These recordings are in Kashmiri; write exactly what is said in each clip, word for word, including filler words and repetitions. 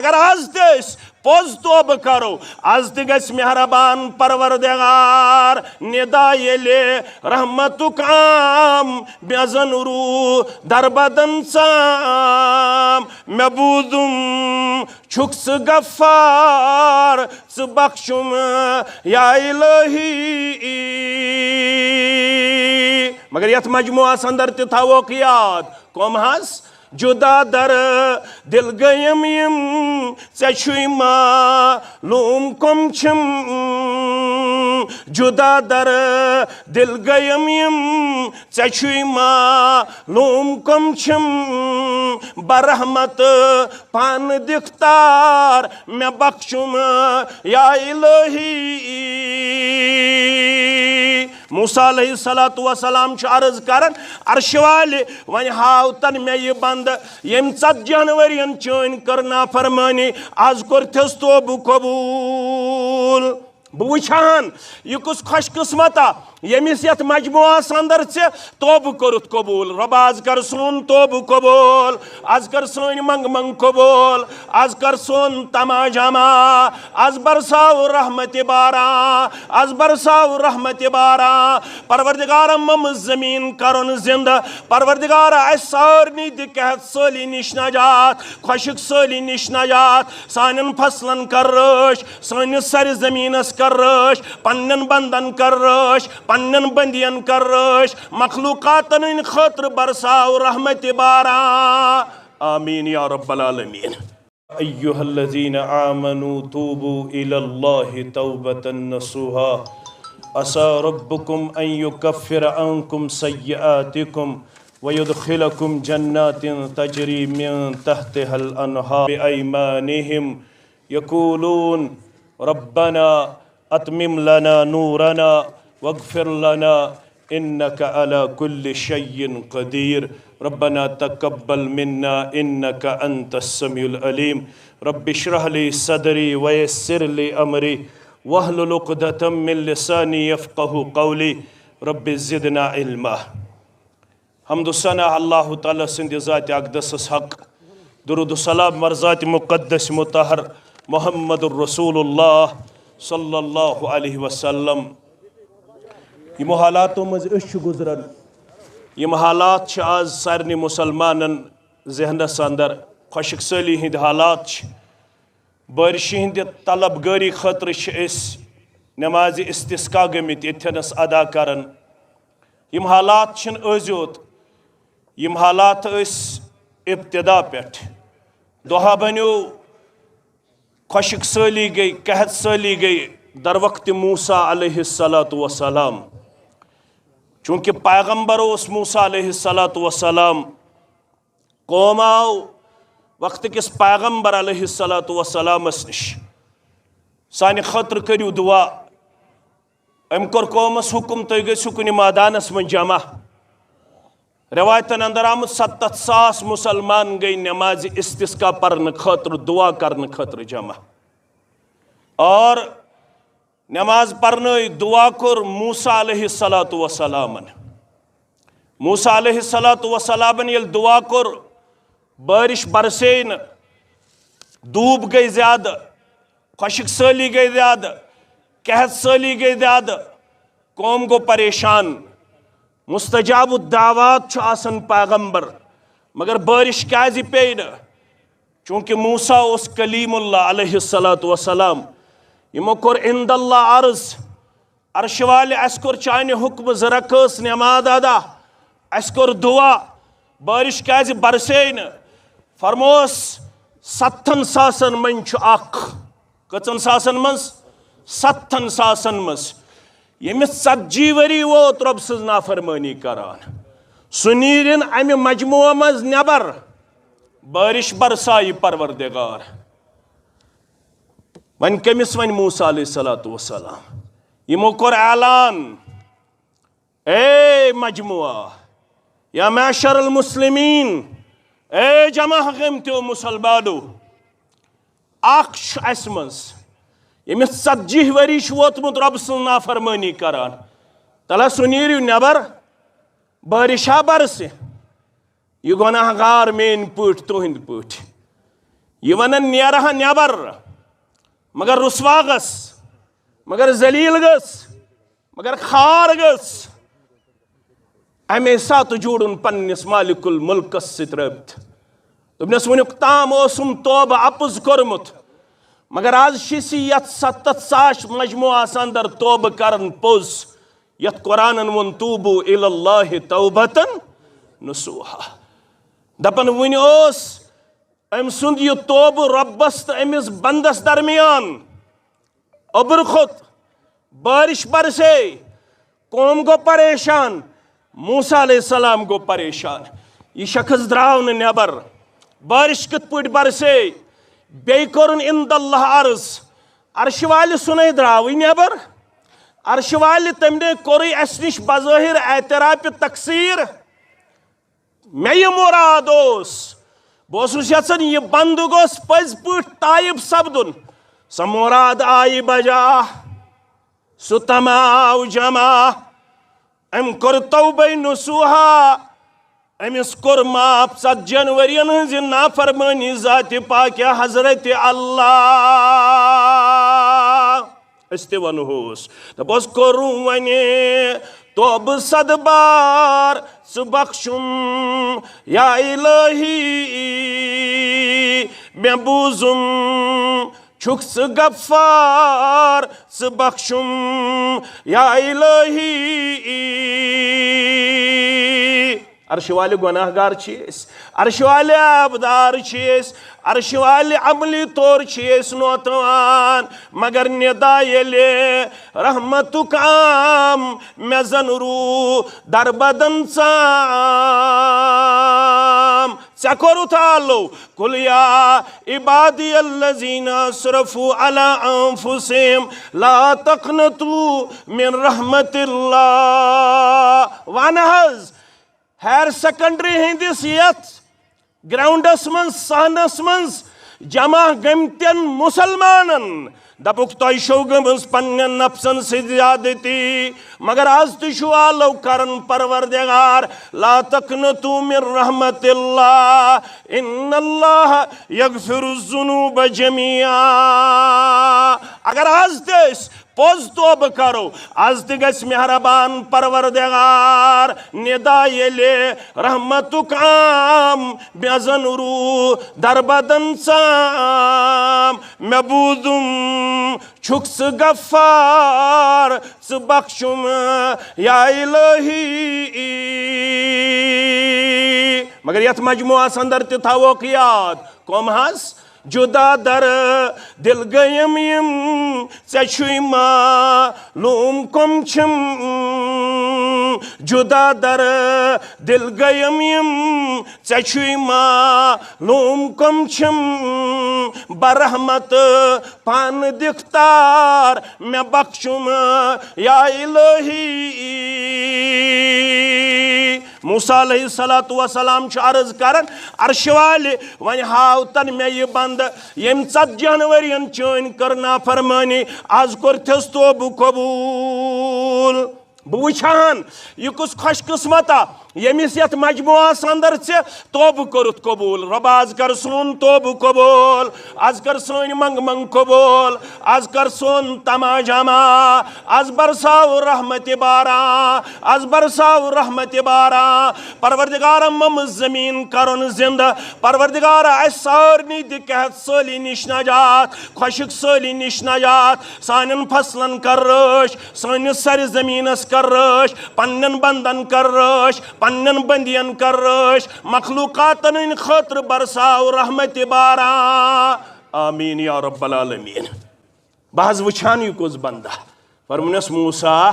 اگر از تہِ أسۍ پوٚز توبہٕ کرو، از تہِ گژھِ مہربان پروردگار ندا ییٚلہِ رحمتُک عام مےٚ زن روٗ دربدن ژام۔ مےٚ بوٗزُم چھُکھ ژٕ غفار، ژٕ بخشُم یا الہی۔ مگر یتھ مجموعس اندر تہِ تھاووکھ یاد، کم حظ؟ جدا در دل گیم یم ژےٚ چھُے معلوم کم چھِم۔ جدا در دل گیم یم ژےٚ چھُے معلوم کم چھِم۔ برحمت پانہٕ دِکھ تار مےٚ بخشُم یا الہی۔ موسیٰ علیہ الصلوۃ والسلام چھُ عرض کران، عرشہِ والہِ، وۄنۍ ہاو تن مےٚ یہِ بندٕ، ییٚمۍ ژتجی ہن ؤرین چٲنۍ کٔر نافرمٲنی، از کوٚرتھس توبہٕ قبوٗل۔ بہٕ وٕچھان، یہِ کُس خۄش قٕسمتا، ییٚمِس یتھ مجموعس اندر ژےٚ توبہٕ کوٚرُتھ قبوٗل۔ رۄبا، از کر سون توبہٕ قبوٗل، از کر سٲنۍ منٛگ منٛگ قبوٗل، از کر سون تما جمع، از برساو رحمت باران، از برساو رحمت باران۔ پروردگارا، مم زمین کرُن زندٕ۔ پروردگارا، اسہِ سارنٕے دِ قحط سٲلی نِش نجات، خۄشک سٲلی نِش نجات۔ سانٮ۪ن فصلن کر رٲچھ، سٲنِس سرِ زمینس کر رٲچھ، پننٮ۪ن بندن کر رٲچھ، پننٮ۪ن بندین کر رٲچھ، مخلوقاتن ہٕنٛدِ خٲطرٕ برساو رحمت باران۔ آمین یا رب العالمین۔ أيها الذين آمنوا توبوا إلى الله توبة نصوحا عسى ربكم أن يكفر عنكم سيئاتكم ويدخلكم جنات تجري من تحتها الأنهار بأيمانهم يقولون ربنا أتمم لنا نورنا واغفر لنا إنك على كل شيء قدير. ربنا تقبل منا إنك أنت السميع العليم. رب اشرح لي صدري ويسر لي أمري واحلل عقدة من لساني يفقه قولي. رب زدنا علما. حمد و ثنا اللہ تعالیٰ سٕنٛدِ ذاتِ اقدسس حق، درود و سلام بر ذاتِ مقدس مطہر محمد رسول اللہ صلی اللہ علیہ وسلم۔ یِمو حالاتو منٛز أسۍ چھِ گُزران، یِم حالات چھِ آز سارنٕے مُسلمانن ذہنس اندر، خۄشک سٲلی ہٕنٛدۍ حالات چھِ۔ بٲرشہِ ہٕنٛدِ طلب گٲری خٲطرٕ چھِ أسۍ نمازِ استسقا گٔمٕتۍ ییٚتھٮ۪نس ادا کران۔ یِم حالات چھِنہٕ أزۍ یوت، یِم حالات ٲسۍ ابتدا پٮ۪ٹھ۔ دۄہا بنیو، خۄشک سٲلی گٔے، قحط سٲلی گٔے در وقت موسیٰ علیہ الصلوۃ والسلام۔ چونکہ پیغمبر اوس موسیٰ علیہ الصلوۃ والسلام، قوم آو وقت کِس پیغمبر علیہ الصلوۃ والسلامس نِش، سانہِ خٲطرٕ کٔرِو دُعا۔ أمۍ کوٚر قومس حُکم، تُہۍ گٔژھِو کُنہِ مٲدانس منٛز جمع۔ رٮ۪وایتن اندر آمُت، ستتھ ساس مُسلمان گٔے نمازِ استسقا پرنہٕ خٲطرٕ، دُعا کرنہٕ خٲطرٕ جمع۔ اور نماز پرنٲے، دُعا کوٚر موسیٰ علیہ الصلوۃ والسلامن۔ موسیٰ علیہ الصلوۃ والسلامن ییٚلہِ دُعا کوٚر، بٲرِش برسے نہٕ، دوٗب گٔے زیادٕ، خۄشک سٲلی گٔے زیادٕ، قحط سٲلی گٔے زیادٕ، قوم گوٚو پریشان۔ مستجاب الدعوات چھُ آسان پیغمبر، مگر بٲرِش کیازِ پیٚیہِ نہٕ؟ چونکہ موسیٰ اوس کلیم اللہ علیہ الصلوۃ والسلام۔ یِمو کوٚر عند اللہ عرض، عرشہِ والہِ، اسہِ کوٚر چانہِ حُکمہٕ زٕ رکٲژ نماز ادا، اسہِ کوٚر دُعا، بٲرِش کیازِ برسے نہٕ؟ فرموس، ستتھن ساسن منٛز چھُ اکھ۔ کٔژن ساسن منٛز؟ ستتھن ساسن منٛز۔ ییٚمِس ژتجی ؤری ووت رۄب سٕنٛز نافرمٲنی کران، سُہ نیرِن امہِ مجموعہ منٛز نٮ۪بر، بٲرِش برسایہِ پروردگار۔ وۄنۍ کٔمِس وَنہِ موسیٰ علیہ الصلوۃ والسلام؟ یِمو کوٚر اعلان، اے مجموعہ، یا معشر المسلمین، اے جمع گٔمتیو مسلمانو، اکھ چھُ اسہِ منٛز، ییٚمِس ژتجی ؤری چھُ ووتمُت رۄب سٕنٛز نافرمٲنی کران۔ تلہ سُہ نیرِو نٮ۪بر، بٲرِشا برسہِ۔ یہِ گۄناہ گار میٲنۍ پٲٹھۍ، تُہنٛدۍ پٲٹھۍ۔ یہِ ونان نیرٕ ہا نٮ۪بر، مگر رسوا گٔژھ، مگر ذلیل گٔژھ، مگر خار گٔژھ۔ اَمے ساتہٕ جوڑُن پننِس مالک الملکس سۭتۍ رٲبطہٕ۔ دوٚپنس، وُنیُک تام اوسُم توبہٕ اپُز کوٚرمُت، مگر از چھِ سی یتھ ستتھ ساس مجموعس اندر توبہٕ کران پوٚز، یتھ قرآنن ووٚن، "توبوا الی اللہ توبتن نصوحا۔" دپان، وُنہِ اوس أمۍ سُنٛد یہِ توبہٕ رۄبس تہٕ أمِس بندس درمیان۔ اوٚبُر کھوٚت، بارش برسے، قوم گوٚو پریشان، موسیٰ علیہ السلام گوٚو پریشان۔ یہِ شخص درٛاو نہٕ نٮ۪بر۔ بارش کِتھ پٲٹھۍ برسے؟ بیٚیہِ کوٚرُن عند اللہ عرض۔ عرشہِ والہِ سُنے درٛاوٕے نٮ۪بر۔ عرشہِ والہِ تٔمۍ نے کوٚرُے اَسہِ نِش بظٲہر اعتراف تقصیر۔ مےٚ یہِ مُراد اوس، بہٕ اوسُس یژھان یہِ بندٕ گوٚژھ پٔزۍ پٲٹھۍ تائب سپدُن۔ سۄ مُراد آیہِ بجا، سُہ تمع آو جمع۔ أمۍ کوٚر توبہ نصوحا، أمِس کوٚر معاف ژتجی ہن ؤرین ہٕنٛزِ نافرمٲنی ذاتِ پاکہِ حضرت اللہ۔ أسۍ تہِ ونہوس۔ دپوس، کوٚرُم وۄنۍ توبہٕ صد بار ژٕ بخشُم یا الہی، مےٚ بوٗزُم چھُکھ ژٕ غفار ژٕ بخشُم یا الہی۔ عرشہِ والہِ گۄناہ گار چھِ أسۍ، عرشہِ والہِ عیبدار چھِ أسۍ، عرشہِ والہِ عملی طور چھِ أسۍ نوتوان، مگر ندا ییٚلہِ رحمتُک عام مےٚ زن روٗ دربدن ژام۔ ژےٚ کوٚرُتھ آلو۔ قل یا عبادی الذین اسرفوا علی انفسہم لا تقنطوا من رحمت اللہ۔ ون حظ، ہائر سیکنڈری ہٕنٛدِس یتھ گراؤنڈس منٛز، صحنس منٛز جمع گٔمتٮ۪ن مسلمانن دپُکھ، تۄہہِ چھو گٔمٕژ پننٮ۪ن نفسن سۭتۍ زیادتی، مگر از تہِ چھو آلو کران پروردگار، لا تقنطوا من رحمت اللہ، ان اللہ یغفر الذنوب جمیعا۔ اگر از تہِ أسۍ پوٚز توبہٕ کرو، از تہِ گژھِ مہربان پروردگار۔ ندا ییٚلہِ رحمتُک عام مےٚ زن روٗ دربدن ژام، مےٚ بوٗزُم چھُکھ ژٕ غفار، ژٕ بخشُم یا الہی۔ مگر یتھ مجموعس اندر تہِ تھاووکھ یاد، کم حظ؟ جدا در دل گٔیم یِم، ژےٚ چھُے معلوم کم چھِم۔ جدا در دل گٔیم یِم، ژےٚ چھُے معلوم کم چھِم۔ برحمت پانہٕ دِکھ تار، مےٚ بخشُم یا الہی۔ موسیٰ علیہ الصلوۃ والسلام چھُ عرض کران، عرشہِ والہِ، وۄنۍ ہاو تن مےٚ یہِ بندٕ، ییٚمۍ ژتجی ہن ؤرین چٲنۍ کٔر نافرمٲنی، از کوٚرتھس توبہٕ قبول۔ بہٕ وٕچھان، یہِ کُس خۄش قسمتا، ییٚمِس یتھ مجموعس اندر ژےٚ توبہٕ کوٚرُتھ قبول۔ رۄبا، از کر سون توبہٕ قبول، از کر سٲنۍ منگ منگ قبول، از کر سون تما جمع، از برساو رحمت باران، از برساو رحمت باران۔ پروردگارا، مم زمین کرُن زندہ۔ پروردگارا، اسہِ سارنٕے دِ قحط سٲلی نِش نجات، خۄشک سٲلی نِش نجات۔ سانٮ۪ن فصلن کر رٲچھ، سٲنِس سرِ زمینس کر رٲچھ، پننٮ۪ن بندن کر رٲچھ، پننٮ۪ن بندین کر رٲچھ۔ مخلوقاتن ہٕنٛدِ خٲطرٕ برساو رحمت باران۔ آمین یا رب العالمین۔ بہٕ حظ وٕچھان یہِ کُس بندہ۔ فرمونس، موسیٰ،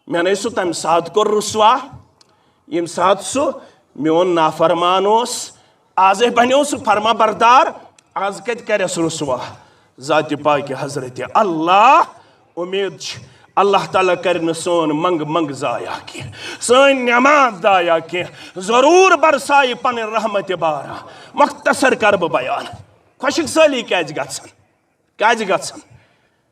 مےٚ نے سُہ تمہِ ساتہٕ کوٚر رسوا، ییٚمہِ ساتہٕ سُہ میون نافرمان اوس۔ آزے بنیو سُہ فرما بردار، آز کتہِ کرٮ۪س رسوا؟ ذاتِ پاکہِ حضرت اللہ۔ امید چھِ اللہ تعالیٰ کرِ نہٕ سون منگ منگ ضایع کینٛہہ، سٲنۍ نماز ضایع کینٛہہ۔ ضروٗر برسایہِ پنٕنۍ رحمتِ باران۔ مختصر کرٕ بہٕ بیان۔ خۄشک سٲلی کیازِ گژھن؟ کیازِ گژھن؟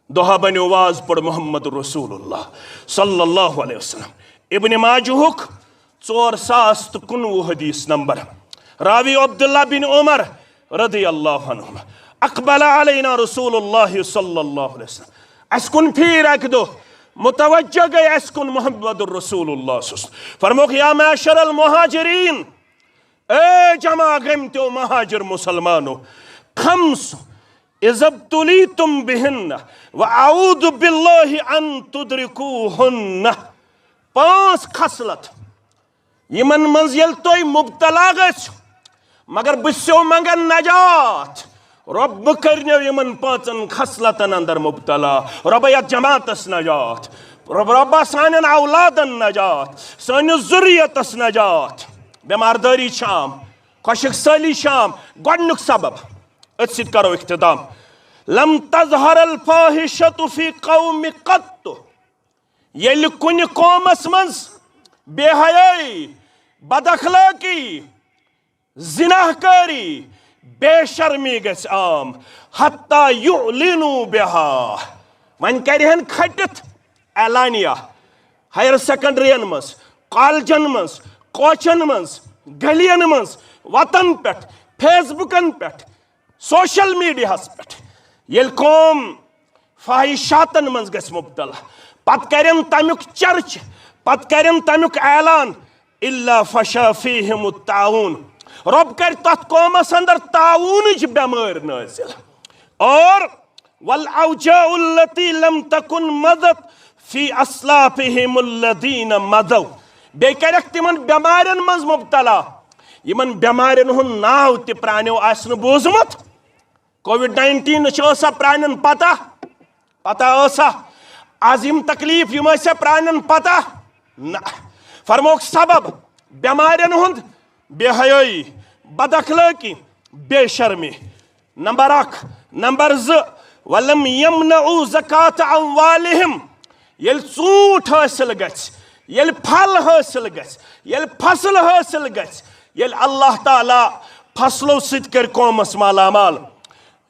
دۄہا بنیو واز پوٚر محمد رسول اللہ صلی اللہ علیہ وسلم۔ ابن ماجہُک ژور ساس تہٕ کُنوُہ حدیث نمبر۔ راوی عبداللہ بن عمر رضی اللہ عنہم، اقبل علینا رسول اللہ صلی اللہ علیہ وسلم، اسہِ کُن پھیٖر اکہِ دۄہ، متوجہ گٔے اسہِ کُن محمد رسول اللہ صلی اللہ علیہ وسلم۔ فرموکھ، یا معاشر المہاجرین، اے جمع گٔمتیو مہاجر مسلمانو، خمس اذا ابتلیتم بہن و اعوذ باللہ ان تدرکوہن، پانٛژھ خصلت یِمن منٛز ییٚلہِ تُہۍ مبتلا گٔژھِو، مگر بہٕ چھُسو منٛگان نجات، رۄب مہٕ کٔرنیو یِمن پانٛژن خصلتن اندر مبتلا، رۄبا یتھ جماعتس نجات، رۄب، رۄبا سانٮ۪ن اولادن نجات، سٲنِس ذُریتس نجات۔ بٮ۪مار دٲری چھِ عام، خۄشک سٲلی چھِ عام۔ گۄڈٕنیُک سبب، أتھۍ سۭتۍ کرو اختتام۔ لم تظہر الفاحشة فی قوم قط، ییٚلہِ کُنہِ قومس منٛز بے حیٲیی، بد اخلٲقی، زناہ کٲری، بے شرمی گژھِ عام، حتی یعلنوا بہا، وۄنۍ کرِہن کھٹِتھ اعلانیہ، ہائر سیکنڈرین منٛز، کالجن منٛز، کوچن منٛز، گلین منٛز، وتن پٮ۪ٹھ، فیس بُکن پٮ۪ٹھ، سوشل میڈیاہس پٮ۪ٹھ، ییٚلہِ قوم فاحشاتن منٛز گژھِ مبتلا، پتہٕ کرن تمیُک چرچ، پتہٕ کرن تمیُک اعلان، الا فشا فیہم الطاعون، رۄب کرِ تتھ قومس اندر طاعونٕچ بٮ۪مٲرۍ نٲزِل۔ اور والاوجاع التي لم تكن مضت في اسلافهم الذين مضوا، بیٚیہِ کرکھ تِمن بٮ۪مارٮ۪ن منٛز مبتلا، یِمن بٮ۪مارٮ۪ن ہُنٛد ناو تہِ پرٛانیو آسہِ نہٕ بوٗزمُت۔ کووِڈ ناینٹیٖن چھِ ٲسا پرٛانٮ۪ن پتہ؟ پتہ ٲسا؟ از یِم تکلیف یِم ٲسا پرٛانٮ۪ن پتہ؟ نہ۔ فرموکھ سبب، بٮ۪مارٮ۪ن ہُنٛد، بے حیٲیی، بد اخلٲقی، بے شرمی۔ نمبر اکھ۔ نمبر زٕ، ولم یمنعوا زکات اموالہم، ییٚلہِ ژوٗنٛٹھ حٲصِل گژھِ، ییٚلہِ پھل حٲصِل گژھِ، ییٚلہِ فصل حٲصِل گژھِ، ییٚلہِ اللہ تعالیٰ فصلو سۭتۍ کرِ قومس مالا مال،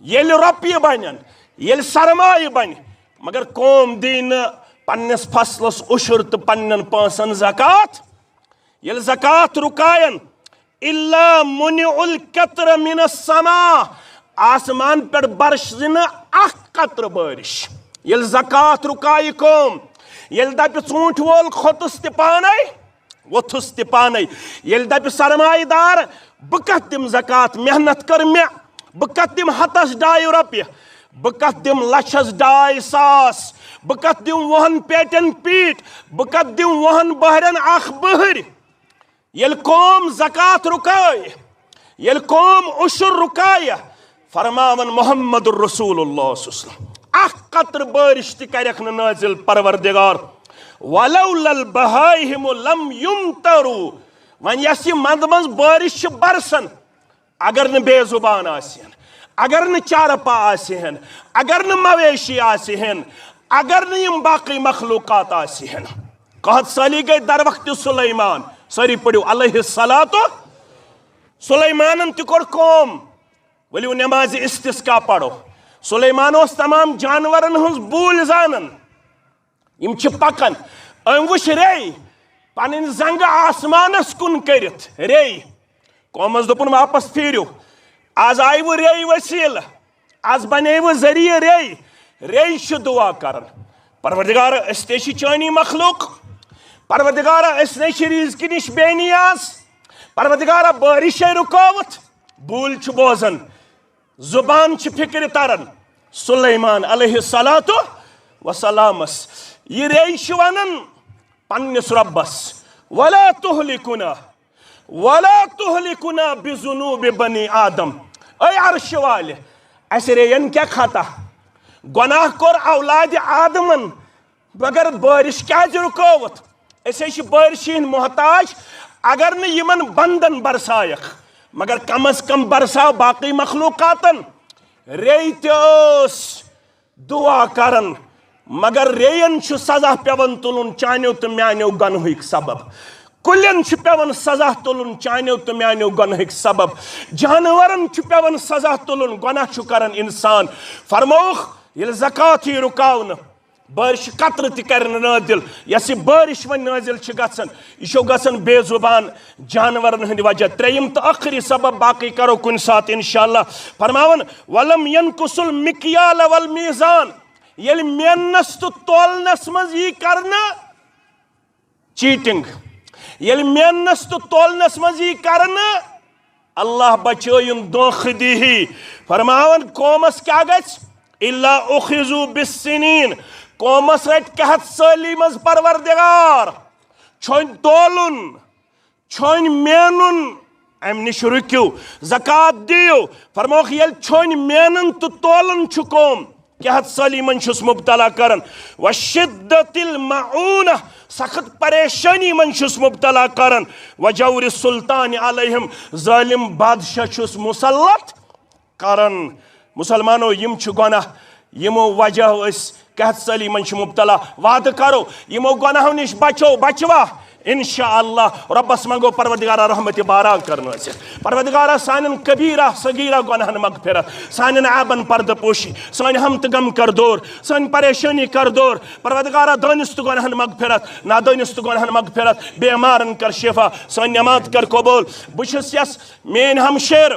ییٚلہِ رۄپیہِ بنن، ییٚلہِ سرمایہِ بنہِ، مگر قوم دی نہٕ پننِس فصلس عشر تہٕ پننٮ۪ن پونٛسن زکات، ییٚلہِ زکات رُکاین، الا منع القطر من السماء، آسمان پٮ۪ٹھ برسہِ نہٕ اکھ قطرٕ بٲرِش۔ ییٚلہِ زکات رُکایہِ قوم، ییٚلہِ دپہِ ژوٗنٛٹھۍ وول کھوٚتُس تہِ پانے، ووٚتھُس تہِ پانے، ییٚلہِ دپہِ سرمایہِ دار، بہٕ کتھ دِمہٕ زکات، محنت کٔر مےٚ، بہٕ کتھ دِمہٕ ہتس ڈایہِ رۄپیہِ، بہٕ کتھ دِمہٕ لچھس ڈاے ساس، بہٕ کتھ دِمہٕ وُہن پیٹٮ۪ن پیٖٹ، بہٕ کتھ دِمہٕ وُہن بہرٮ۪ن اکھ بہٕرۍ۔ ییٚلہِ قوم زکات رُکٲے، ییٚلہِ قوم عشر رُکایہِ، فرماوان محمد رسول اللہ صلی اللہ علیہ وسلم، اکھ قطرٕ بٲرِش تہِ کرٮ۪کھ نہٕ نٲزِل پروردگار۔ ولولا البہائم لم یمطروا، وۄنۍ یۄس یہِ منٛدٕ منٛز بٲرِش چھِ برسان، اگر نہٕ بے زبان آسہِ ہن، اگر نہٕ چارپا آسہِ ہن، اگر نہٕ مویشی آسہِ ہن، اگر نہٕ یِم باقٕے مخلوقات آسہِ ہن۔ قحط سٲلی گٔے در وقت سلیمان۔ سٲری پٔرِو علیہ الصلوۃ۔ سلیمانن تہِ کوٚر قوم، ؤلِو نماز استسقا پرو۔ سلیمان اوس تمام جانورن ہٕنٛز بوٗلۍ زانان۔ یِم چھِ پکان۔ أمۍ وٕچھ ریٚے، پنٕنۍ زنٛگہٕ آسمانس کُن کٔرِتھ۔ ریٚے۔ قومس دوٚپُن، واپس پھیٖرِو۔ از آیہِ وٕ ریٚے وسیٖلہٕ۔ از بنے وٕ ذٔریعہٕ ریٚے۔ ریٚے چھِ دعا کران، پروردگارا، أسۍ تے چھِ چٲنی مخلوق۔ پروردگارا، أسۍ نے چھِ رزقہٕ نِش بے نیاز۔ پروردگارا، بٲرِش ہے رُکٲوٕتھ۔ بوٗلۍ چھِ بوزان۔ زبان چھِ فکرِ تران۔ سلیمان علیہ الصلوۃ وسلامس یہِ ریٚے چھِ ونان پننِس رۄبس، ولا تہلکنا، ولا تہلکنا بذنوب بنی آدم۔ اے عرشہِ والہِ، اسہِ ریٚین کیٛاہ خطا؟ گۄناہ کوٚر اولادِ آدمن، مگر بٲرِش کیٛازِ رُکٲوٕتھ؟ أسۍ ہے چھِ بٲرِشہِ ہٕنٛدۍ محتاج۔ اگر نہٕ یِمن بندن برسایکھ، مگر کم از کم برساو باقٕے مخلوقاتن۔ ریٚے تہِ ٲس دعا کران، مگر ریٚین چھُ سزا پٮ۪وان تُلُن چانیو تہٕ میانیو گۄنہٕکۍ سبب۔ کُلٮ۪ن چھُ پٮ۪وان سزا تُلُن چانیو تہٕ میانیو گۄنہٕکۍ سبب۔ جانورن چھُ پٮ۪وان سزا تُلُن، گۄناہ چھُ کران انسان۔ فرمووُکھ، ییٚلہِ زکات یی رُکاونہٕ، بارش قطرٕ تہِ کرِ نہٕ نٲزِل۔ یۄس یہِ بارش وۄنۍ نٲزِل چھِ گژھان، یہِ چھو گژھان بے زبان جانورن ہٕنٛدِ وجہ۔ ترٛیٚیِم تہٕ ٲخری سبب، باقٕے کرو کُنہِ ساتہٕ انشاءاللہ۔ فرماوان، "ولم ينقص المكيال والميزان"، ییٚلہِ میننس تہٕ تولنس منٛز یی کرنہٕ چیٹنگ، ییٚلہِ میننس تہٕ تولنس منٛز یی کرنہٕ، اللہ بچٲیِن دھوکھٕ دیہی۔ فرماوان، قومس کیٛاہ گژھِ؟ "الا اخذوا بالسنین"، قومس رٹہِ قحط سٲلی منٛز پروردگار۔ چھۄنۍ تولُن، چھۄنۍ مینُن، امہِ نِش رُکِو، زکوٰۃ دِیِو۔ فرموکھ، ییٚلہِ چھۄنۍ مینن تہٕ تولن چھُ قوم، قحط سٲلی منٛز چھُس مبتلا کران، وشدت المعونہ، سخت پریشٲنی منٛز چھُس مبتلا کران، وجور السلطان علیہم، ظٲلم بادشاہ چھُس مسلط کران۔ مسلمانو، یِم چھِ گۄناہ، یِمو وجہ أسۍ قحط سٲلی منٛز چھِ مبتلا۔ وعدٕ کرو، یِمو گۄناہو نِش بچو، بچوا؟ انشاءاللہ رۄبس منٛگو پروردگارا رحمتِ باران کرنٲوِتھ۔ پروردگارا، سانٮ۪ن کبیرہ صغیرہ گۄناہن مغفرت، سانٮ۪ن عیبن پردٕ پوشی، سٲنۍ ہم تہٕ غم کر دور، سٲنۍ پریشٲنی کر دور۔ پروردگارا، دٲنِستہٕ گۄناہن مغفرت، نادٲنِستہٕ گۄناہن مغفرت، بیمارن کر شفا، سٲنۍ نماز کر قبول۔ بہٕ چھُس یس میٲنۍ ہمشیر،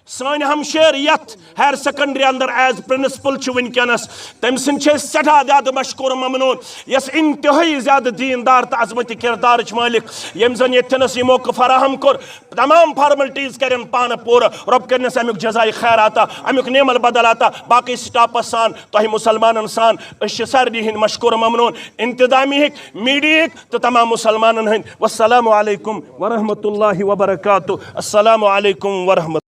سٲنۍ ہمشیر یتھ ہائر سیکنڈری اندر ایز پرنسپل چھِ وٕنکیٚنس، تٔمۍ سٕنٛدۍ چھِ أسۍ سٮ۪ٹھاہ زیادٕ مشکور ممنون، یۄس انتہٲئی زیادٕ دیندار تہٕ عظمت کردارٕچ مٲلک، ییٚمۍ زن ییٚتھٮ۪نس یہِ موقعہٕ فراہم کوٚر، تمام فارملٹیز کرن پانہٕ پوٗرٕ۔ رۄب کرنس امیُک جزائے خیر عطا، امیُک نعم البدل عطا۔ باقٕے سٹافس سان، تۄہہِ مسلمانن سان، أسۍ چھِ سارنٕے ہٕنٛدۍ مشکور ممنون، انتظامی ہٕکۍ، میڈیا ہٕکۍ تہٕ تمام مسلمانن ہٕنٛدۍ۔ والسلام علیکم ورحمۃ اللہ وبرکاتہ۔ السلام علیکم ورحمۃ